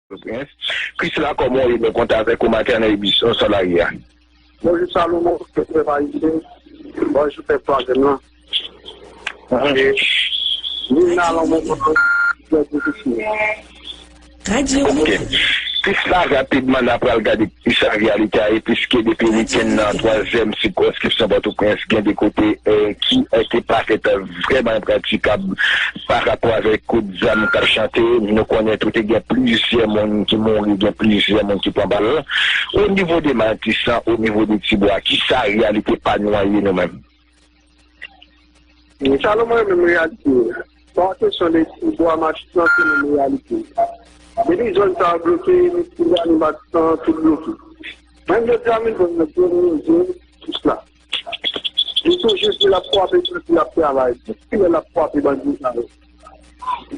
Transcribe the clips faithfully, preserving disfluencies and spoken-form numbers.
Pòtoprens. Krisla, kòman w ye? Nou kontan avèk ou maten nan emisyon San Lari a. Bonjou Salomon, bonjou pèp ayisyen, bonjou pèp twazyèm lan. E, nou nan yon moman trè difisil. Ok. Krisla, rapidman, n a pral gade kisa reyalite a ye, piske depi wikenn nan, twazyèm sikonskripsyon Pòtoprens, gen de kote, eh, ki, eh, te parèt vrèman enpratikab pa rapò avèk kout zam k ap chante. Nou konnen tou te gen plizyè moun ki mouri, gen plizyè moun ki pran bal. O nivo de Matisan, o nivo de Tibwa, kisa reyalite pa nou an ye nou menm? Sa nou mwen menm reyalite. Pa kesyon de Tibwa, Matisan, se menm reyalite. Depi zòn sa yo bloke, nou tout zòn Matisan, tout bloke. Menm jodi a, menm zòn nan, zòn, zòn, tout la. Li toujou di l ap kwape bandi, l ap travay. Depi kilè l ap kwape bandi sa yo?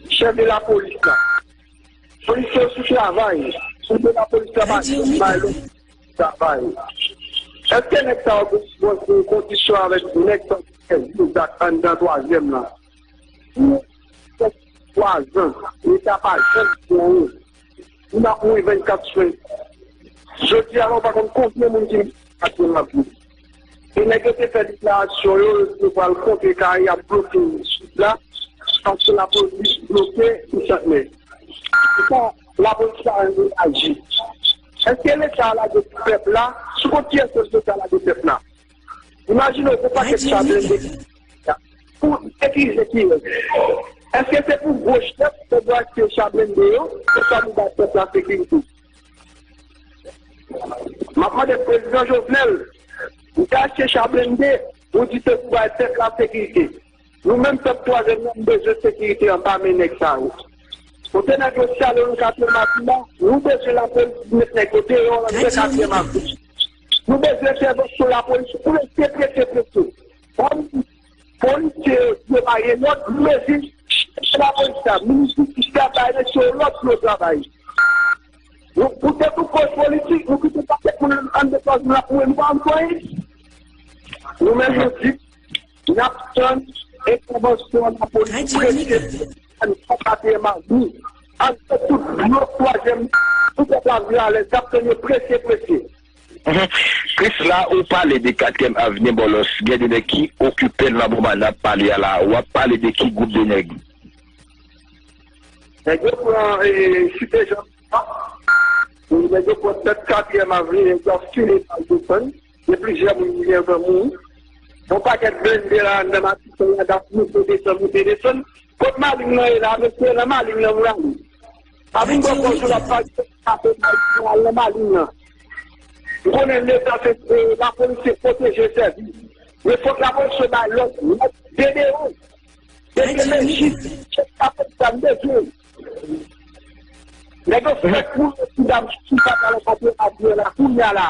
Chèf de lapolis la. Polisye yo sou travay. Chèf de lapolis la pa janm bay lòd travay. Èske nèg sa yo gen bon kondisyon avèk nèg sa yo ki fè zizak anndan twazyèm lan? Pou twa zan, Leta pa janm di anyen. Moun ap mouri vennkat sou vennkat. Jodi a la, ou pa konn konbyen moun ki mouri ak yon lapli. E nèg yo te fè deklarasyon yo, yo di yo pral kontre kare y ap bloke sud la, paske lapolis bloke Sentinè. Poukisa lapolis pa reyaji? Èske Leta lage pèp la? Sou kont kiyès Leta lage pèp la? Imajine w, gon pakèt cha blende pou sekirize kiyès? Èske se pou gwo chèf yo dwe achte cha blende yo, pou sa nou bay pèp la sekirite? M ap mande prezidan Jovenel, ou te achte cha blende, ou di se pou bay pèp la sekirite. Nou menm pèp twazyèm nan, nou bezwen sekirite anba men nèg sa yo. Kote nèg yo sale nan katye Mavila, nou bezwen lapolis met nèg yo deyò nan katye Mavila. Nou bezwen entèvansyon lapolis prese, prese, prese. Kòm polisye yo, yo bay lòd, nou bezwen chèf lapolis la, minis jistis la bay mesye yo lòd pou yo travay. Nou, poutèt yon koz politik, nou kite pakèt moun anndan twazyèm la pou nou pa ann fè anyen. Nou menm, nou di, n ap tann entèvansyon lapolis prese, ann fè katye Mavila, ann fè tout blòk twazyèm pou pèp la viv alèz, n ap tann yo prese, prese. Mhm. Krisla, ou pale de katriyèm avni Bòlòs, gen de nèg ki okipe l nan moman n ap pale a la. W ap pale de ki gwoup de nèg? Nèg yo pran, eh, Site Jan Pita. Nèg yo pran tèt katriyèm avni, nèg yo ap file bal desann. Gen plizyè moun ki gentan mouri. Yon pakèt blende la anndan Matisan, y ap moute desann, moute desann. Kot Malin nan ye la, mesye, nan Malin nan moun ale. Pa vin bò kòz ou la, pa vin al nan Malin nan. M konnen Leta se, eh, lapolis se pwoteje, sèvi. Men fòk lapolis yo bay lòd nèt de deyò. Depye mejis, chèf lapolis la, m bezwen. Nèg yo fèk mouri sou dam sou sa pale kote avyè la, kounye a la.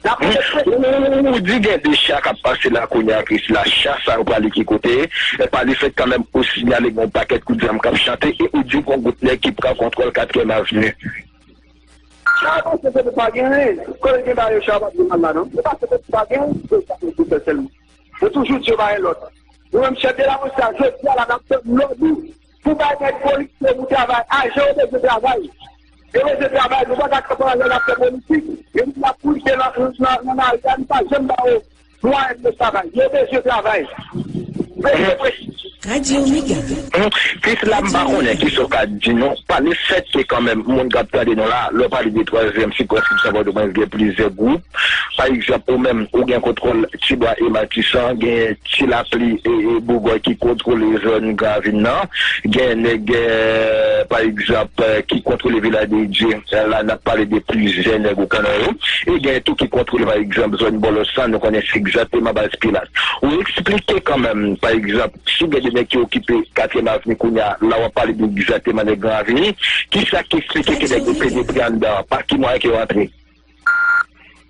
Ou di gen de cha k ap pase la kounye a, Krisla. Cha sa yo prale ki kote? E pa li fèt kanmenm ou sinyale gen yon pakèt kout zam k ap chante e ou di gen yon gwoup nèg ki pran kontwòl katriyèm avni. Cha yo panse kote pa gen anyen. Kote gen bagay yo, cha yo pa gen mal la non. Yo panse kote pa gen anyen, se sa yo fè sèlman. Yo toujou di yo pa gen lòd. Nou menm chèf de lapolis la, jodi a la, n ap tann lòd ou pou bay nèg polis yo pou travay. Ajan yo bezwen travay. Yo bezwen travay. Nou pa ka kanpe anlè n ap fè politik. Yo di n ap kouche nan, nan, nan lari a, nou pa janm ba yo mwayen pou yo travay. Yo bezwen travay. Bezwen presi. Radyo Mega. Krisla, m pa konnen kisa w ka di nou. Pa lefètke kanmenm, moun k ap tande nou la, lè w pale de twazyèm sikonskripsyon Pòtoprens, gen plizyè gwoup. Pa egzanp, ou menm, ou gen kontwòl Tibwa e Matisan, gen Ti Lapli e, e Bougòy ki kontwole zòn Gran Ravin nan. Gen nèg, eh, pa egzanp, eh, ki kontwole Vilaj de Dye. Eh, la, n ap pale de plizyè nèg ou konnen yo. E gen tou ki kontwole, pa egzanp, zòn Bòlòs lan, nou konnen se egzakteman Baz Pilat. Ou eksplike kanmenm, pa egzanp, si gen de nèg ki okipe katriyèm avni kounye a, la w ap pale de egzakteman nèg Gran Ravin, kisa ki eksplike ke nèg yo penetre anndan, pa ki mwayen ke yo antre?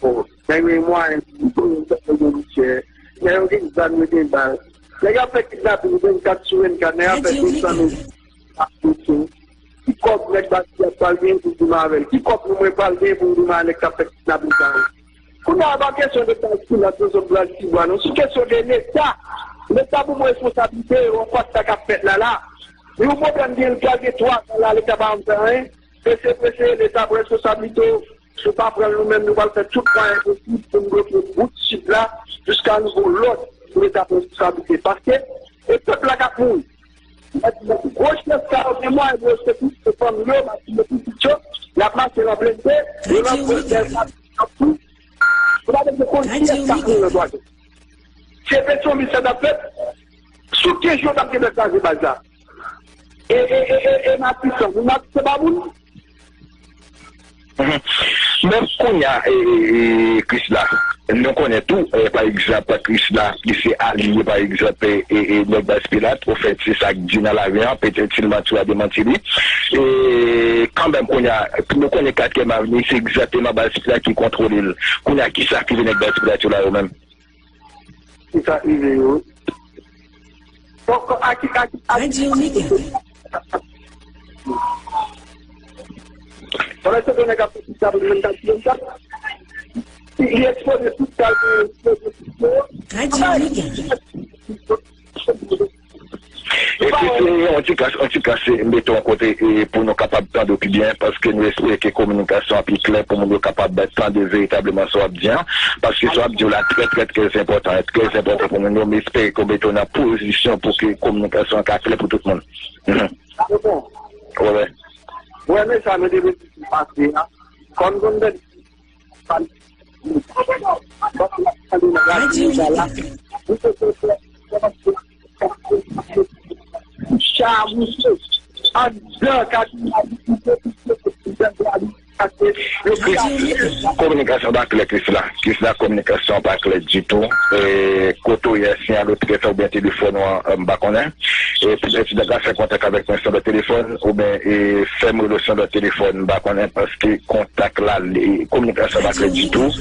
Bon, nèg yo gen mwayen, nèg yo gen bidjè, nèg yo gen zam, yo gen bal. Nèg yo ap fè kidnaping vennkat sou vennkat, nèg yo ap fè de san mil ap pete. Ki kòb nèg Baz Pilat pral genyen pou l goumen avè l? Ki kòb nou mwen pral genyen pou m goumen avè nèg k ap fè kidnaping sa yo? Kounye a, pa kesyon de Baz Pilat, nou sot Baz Tibwa, non. Se kesyon de Leta. Leta pou pran responsablite yo anfas sa k ap fèt la, la. Yon pwoblèm gen, l pral gen twa zan la, Leta pa janm fè anyen. Prese, prese, Leta pran responsablite w. Si w pa pran l, nou menm, nou pral fè tout mwayen posib pou n bloke wout sid la jiska nouvo lòd pou Leta pran responsablite. Paske e pèp la k ap mouri. Gwo chèf sa yo gen mwayen pou yo sekouris fanmi yo, mache yo, pitit yo, y ap mache nan blende, yo nan pwosè. Ou pa bezwen konn kiyès k ap mouri nan twa jou. Si e Petyonvil sa t ap fèt, sou kenz jou yo t ap gentan kraze baz la. E, e, e, e, e Matisan, moun Matisan pa moun. Mhm. Men kounye a, e, e, e, Krisla, nou konnen tou, e, pa egzanp, Krisla, ki se alye, pa egzanp, e, e, e, nèg Baz Pilat, ofèt, se sa k di nan lari a, petèt si l manti, w a demanti li. E, kanmenm, kounye a, nou konnen Katriyèm Avni, se egzakteman Baz Pilat ki kontwole l. Kounye a, kisa k rive nèg Baz Pilat yo la, yo menm? Ki sa k rive yo? Donk, aki, aki, aki. Pandan se donnen k ap fè tout sa pou menm kat kilomèt, li ekspoze tout sa, li ekspoze tout sa. Epi se yon ti kras, yon ti kras, se mete yon kote e, pou nou kapab tande w pi byen, paske nou espere ke kominikasyon an pi klè pou moun yo kapab tande veritableman sa w ap di an, paske sa w ap di w la trè, trè, trè enpòtan, trè enpòtan pou moun yo, m espere ke w mete w nan pozisyon pou ke kominikasyon an ka klè pou tout moun. Mhm. Wi, wi. Ou wè mesaj mwen te vle pase a? Kòm konn bèl Kominikasyon pa klè, Krisla. Krisla, kominikasyon pa klè ditou. E, kote w ye, siyal ou trè fèb oubyen telefòn ou an, m pa konnen. E, petèt si w ta ka fè kontak avèk mwen sou lòt telefòn, oubyen, e, fè m rele w sou lòt telefòn, m pa konnen, paske kontak la, kominikasyon pa klè ditou.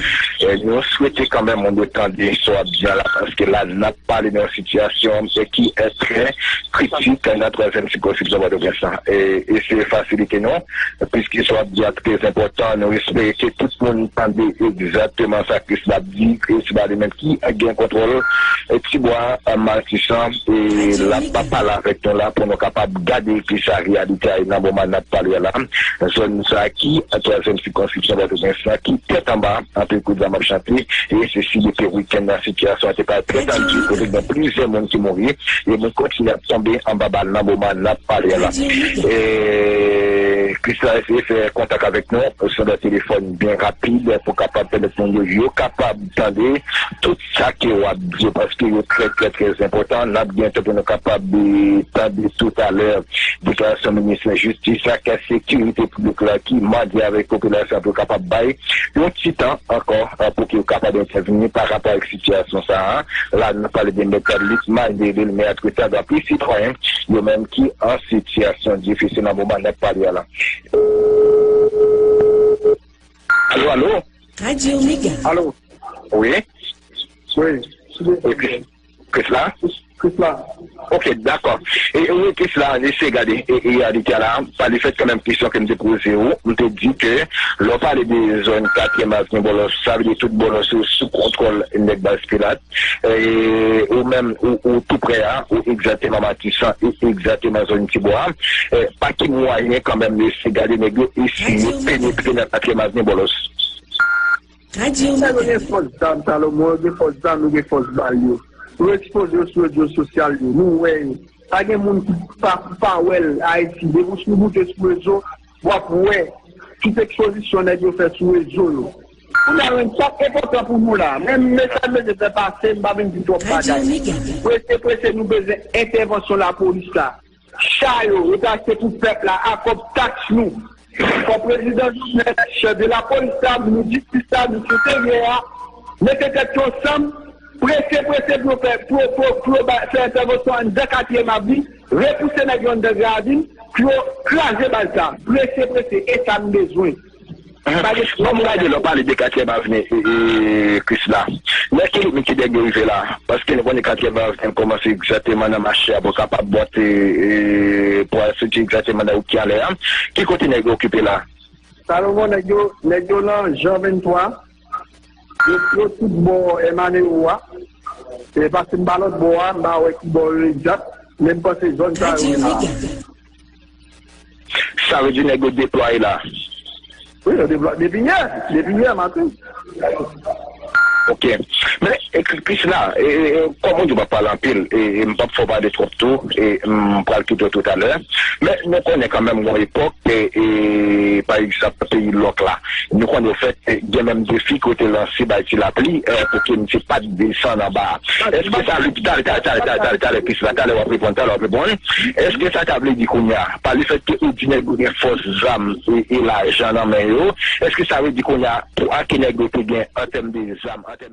E, nou swete kanmenm moun yo tande sa w ap di an la, paske la, n ap pale nan yon sitiyasyon ki trè kritik nan twazyèm sikonskripsyon Pòtoprens lan. E, eseye fasilite nou, piske sa w ap di a trè enpòtan, nou espere ke tout moun tande egzakteman sa Krisla ap di, e se pa li menm ki gen kontwòl, e Tibwa, Matisan, e l ap pale avèk nou la pou nou kapab gade kisa reyalite a ye nan moman n ap pale a la. Zòn sa a ki twazyèm sikonskripsyon Pòtoprens lan, ki tèt anba, anpil kout zam ap chante, e se si depi wikenn nan sitiyasyon an te parèt trè tandi, kote gen plizyè moun ki mouri, e moun kontinye ap tonbe anba bal nan moman n ap pale a la. E, Krisla eseye fè kontak avèk nou sou lòt telefòn byen rapid pou kapab pèmèt moun yo, yo kapab tande tout sa ke w ap di yo, paske yo trè, trè, trè enpòtan. N ap gen tan pou nou kapab, e, tande toutalè deklarasyon minis jistis ak sekirite piblik la ki mande avèk popilasyon an pou yo kapab bay yon ti tan ankò, e, pou ke yo kapab entèvni pa rapò ak sitiyasyon sa a. La, n ap pale de mèt Lit Mayneville, mèt Tadwa, plis sitwayen yo menm ki an sitiyasyon difisil nan moman n ap pale a la. Alo, alo? Radyo Mega. Alo? Wi. Wi. Krisla? Krisla. Ok, dakò. E, e wi, Krisla, n eseye gade e, e, reyalite a la, pa lefèt kanmenm kesyon ke m te poze w, m te di ke lè w pale de zòn Katriyèm Avni Bòlòs, sa vle di tout Bòlòs yo sou kontwòl nèg Baz Pilat, e, ou menm, ou, ou tou prè a, ou egzakteman Matisan, e egzakteman zòn Tibwa, e, pa ki mwayen kanmenm yo eseye gade nèg yo eseye penetre nan Katriyèm Avni Bòlòs? Sa yo gen fòs zam, Salomon, yo gen fòs zam, yo gen fòs bal yo. Nou ekspoze yo sou rezo sosyal yo, nou wè yo. Pa gen moun ki pa, pa wè l Ayiti. Depi w sou boute sou rezo, w ap wè tout ekspozisyon nèg yo fè sou rezo yo. Kounye a, menm sa k enpòtan pou nou la, menm mesaj mwen te fè pase, m pa vin di twòp bagay. Prese, prese, nou bezwen entèvansyon lapolis la. Cha yo, yo te achte pou pèp la, ak kòb taks nou. Fò prezidan Jovenel, chèf de lapolis la, minis jistis la, minis enteryè a, mete tèt yo ansanm, prese, prese pou yo fè, pou, pou, pou yo ba, fè entèvansyon anndan Katriyèm Avni, repouse nèg yo anndan Gravin, pou yo kraze baz sa. Prese, prese, e sa n bezwen. Ban m gade lè w pale de Katriyèm Avni, e, e, Krisla. Nan ki limit ki nèg yo rive la? Paske nou konnen Katriyèm Avni kòmanse egzakteman nan mache a pou kapab monte, e, pou al soti egzakteman nan wout ki anlè a. Ki kote nèg yo okipe la? Salomon, nèg yo, nèg yo nan Jan venntwa. Yo, yo tout bò Emmanuel a. E paske m pa lòt bò a, m pa wè ki bò yo egzak. Men m panse zòn sa yo la. Sa vle di nèg yo deplwaye la. Wi, yo deplwaye depi yè, depi yè maten. Ok. Men, e, Kri- Krisla, e, e, e, kòm ou di w pa pale anpil, e, e m p ap fè w pale twòp tou, e m pral kite w toutalè. Men, nou konnen kanmenm gon epòk, e, e, pa egzanp, peyi lòk la. Nou konnen ofèt, e, gen menm defi ke w te lanse bay Ti Lapli, e, pou ke misye pa t desann anba. Èske sa vle di, talè, talè, talè, talè, talè, talè, Krisla, talè w ap reponn, talè w ap reponn. Èske sa ta vle di kounye a, pa lefètke ou di nèg yo gen fòs zam e, e lajan nan men yo, èske sa vle di kounye a, pou a ke nèg yo te gen an tèm de zam, an tèm